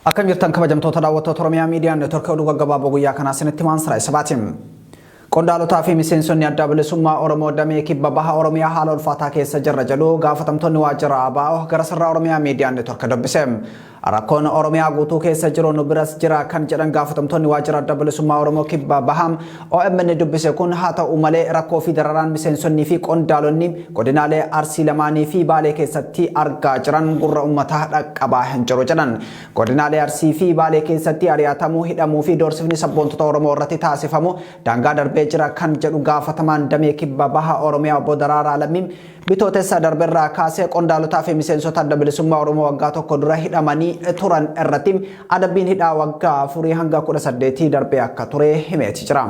Akkam jirtan kabajamtoota daawwattoota Oromiyaa Miidiyaa Neetworkii oduu gaggabaaboo guyyaa kanaa isinitti himaan Siraay Sabaati. Qondaalotaa fi miseensonni adda bilisummaa Oromoo damee kibba baha Oromiyaa haala ulfaataa keessa jirra jedhu gaafatamtoonni waajjira ABO gara sirraa Oromiyaa Miidiyaa Neetwork dubbise. Rakkoon Oromiyaa guutuu keessa jiru nu biras jira kan jedhan gaafatamtoonni waajjira adda bilisummaa Oromoo kibba baha OMN dubbise kun haa ta'u malee rakkoo fi dararaan miseensonnii fi qondaalonni godinaalee Arsii lamaanii fi Baalee keessatti argaa jiran gurra uummataa dhaqqabaa hin jiru jedhan. Godinaalee Arsii fi Baalee keessatti ari'atamuu, hidhamuu fi doorsifni sabboontota Oromoo irratti taasifamu daangaa darbee jira kan jedhu gaafatamaan damee kibba baha Oromiyaa obbo Daraaraa Lammii bitootessa darberraa kaasee qondaalotaa fi miseensota adda bilisummaa Oromoo waggaa tokko dura hidhamanii turan irratti adabbiin hidhaa waggaa 4 hanga 18 darbee akka ture himeeti jira.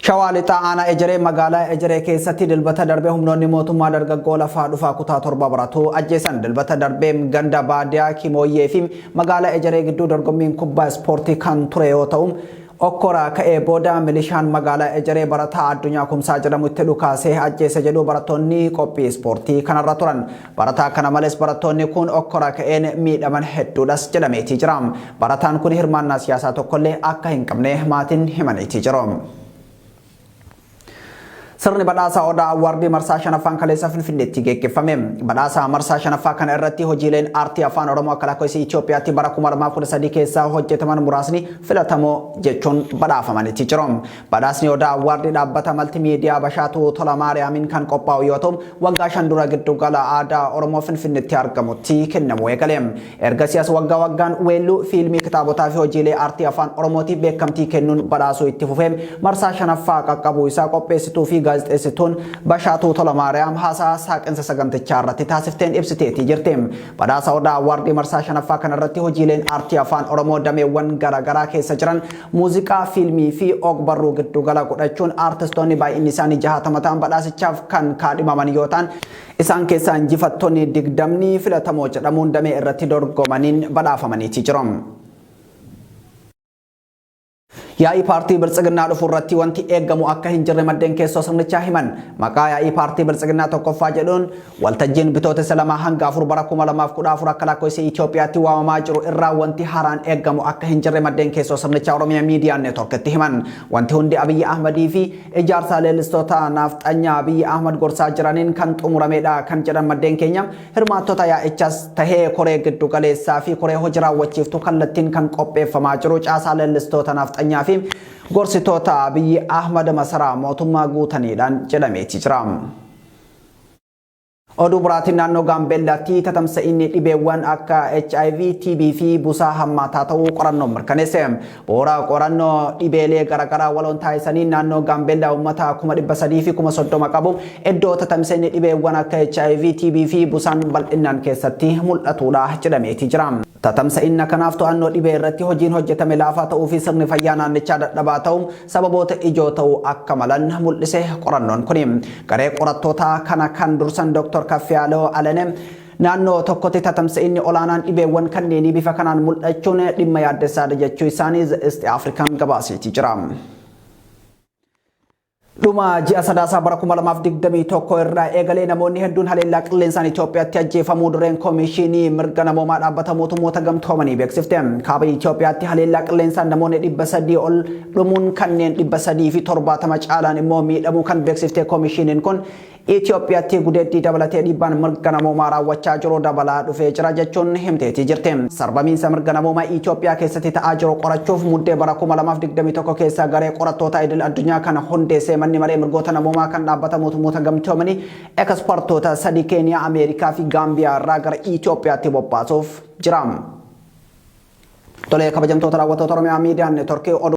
Shawaa Lixaa Aanaa Ejeree magaalaa Ejeree keessatti dilbata darbee humnoonni mootummaa dargaggoo lafaa dhufaa kutaa 7 baratu ajjeesan. Dilbata darbee ganda baadiyaa Kimooyyee fi magaalaa Ejeree gidduu dorgommiin kubbaa ispoortii kan ture yoo ta'u, okkora ka'ee booda milishaan magaalaa Ejeree barataa Addunyaa Kumsaa jedhamu itti dhukaasee ajjeese jedhu barattoonni qophii ispoortii kanarra turan. Barataa kana malees barattoonni kun okkora ka'een miidhaman hedduudhas jedhameetii jira. Barataan kun hirmaannaa siyaasaa tokkollee akka hin qabne maatiin himaniitii jiru. Sirni badhaasa Odaa Awwaardii marsaa shanaffaan kaleessa Finfinneetti geggeeffame. Badhaasa marsaa shanaffaa kana irratti hojiileen aartii afaan Oromoo akka lakkoofsa Itoophiyaatti bara 2013 keessa hojjetaman muraasni filatamoo jechuun badhaafamaniiti jiru. Badhaasni Odaa Awwaardii dhaabbata maltimiidiyaa Bashaatuu Tola Maariyaamiin kan qophaa'u yoo ta'u, waggaa 5 dura giddugala aadaa Oromoo Finfinneetti argamutti kennamuu eegale. Ergasii as waggaa waggaan weelluu, fiilmii, kitaabotaa fi hojiilee aartii afaan Oromootiif beekamtii kennuun badhaasuu itti fufee marsaa shanaffaa qaqqabuu isaa qopheessituu fi gaazexeessituun Bashaatuu Tolamaariyaam haasaa saaqinsa sagantichaa irratti taasifteen ibsiteetii jirti. Badhaasa Odaa Awwaardii marsaa shanaffaa kanarratti hojiileen aartii afaan Oromoo dameewwan garaagaraa keessa jiran muuziqaa, fiilmii fi og-barruu giddugala godhachuun aartistoonni baay'inni isaanii 60 ta'an badhaasichaaf kan kaadhimaman yoo ta'an, isaan keessaa injifattoonni 20 filatamoo jedhamuun damee irratti dorgomaniin badhaafamaniiti jiru. Yaa'ii paartii Biltsiginnaa dhufu irratti wanti eegamu akka hin jirre maddeen keessoo sirnichaa himan. Maqaa yaa'ii paartii Biltsiginnaa tokkoffaa jedhuun waltajjiin Bitootessa 2 hanga 4 bara 2014 akka lakkoofsa Itoophiyaatti waamamaa jiru irraa wanti haaraan eegamu akka hin jirre maddeen keessoo sirnichaa Oromiyaa Miidiyaa Neetworkitti himan. Wanti hundi Abiyyi Ahmadii fi ijaarsa leellistoota naafxanyaa Abiyyi Ahmad gorsaa jiraniin kan xumurameedha kan jedhan maddeen keenya hirmaattota yaa'ichaas tahee koree giddu galeessaa fi koree hoji raawwachiiftuu kallattiin kan qopheeffamaa jiru caasaa leellistoota naafxanyaa fi gorsitoota Abiyyi Ahmad masaraa mootummaa guutaniidhaan jedhameeti jira. Oduu biraatiin naannoo Gaambeellaatti tatamsa'inni dhibeewwan akka HIV, TB fi busaa hammaataa ta'uu qorannoon mirkaneesse. Bu'uura qorannoo dhibeelee garaagaraa waloon taasisaniin naannoo Gaambeellaa uummata 330,000 qabu iddoo tatamsa'inni dhibeewwan akka HIV, TB fi busaan bal'innaan keessatti mul'atudha jedhameeti jira. Tatamsa'inna kanaaf to'annoo dhibee irratti hojiin hojjetame laafaa ta'uu fi sirni fayyaa naannichaa dadhabaa ta'uu sababoota ijoo ta'uu akka malan mul'ise qorannoon kuni. Garee qorattootaa kana kan dursan Dr. Kaffiyaaloo Alene naannoo tokkotti tatamsa'inni olaanaan dhibeewwan kanneenii bifa kanaan mul'achuun dhimma yaaddessaadha jechuu isaanii The East African gabaaseetii jira. Dhuma ji'a Sadaasaa bara 2021 irraa eegalee namoonni hedduun haleellaa qilleensaan Itoophiyaatti ajjeefamuu dureen Koomishinii Mirga Namoomaa Dhaabbata Mootummoota Gamtoomanii beeksifte. Kaaba Itoophiyaatti haleellaa qilleensaan namoonni 300 ol dhumuun kanneen 370 caalaan immoo miidhamuu kan beeksifte koomishiniin kun Itoophiyaatti gudeeddii dabalatee dhiibbaan mirga namoomaa raawwachaa jiru dabalaa dhufee jira jechuun himteetii jirti. Sarbamiinsa mirga namoomaa Itoophiyaa keessatti ta'aa jiru qorachuuf Muddee bara 2021 keessa garee qorattoota idil addunyaa kan hundeesse manni maree mirgoota namoomaa kan dhaabbata mootummoota gamtoomanii ekspertoota sadi Keeniyaa, Ameerikaa fi Gaambiyaa irraa gara Itoophiyaatti bobbaasuuf jira. Tolee kabajamtoota daawwattoota Oromiyaa Miidiyaa Neetworkii oduu.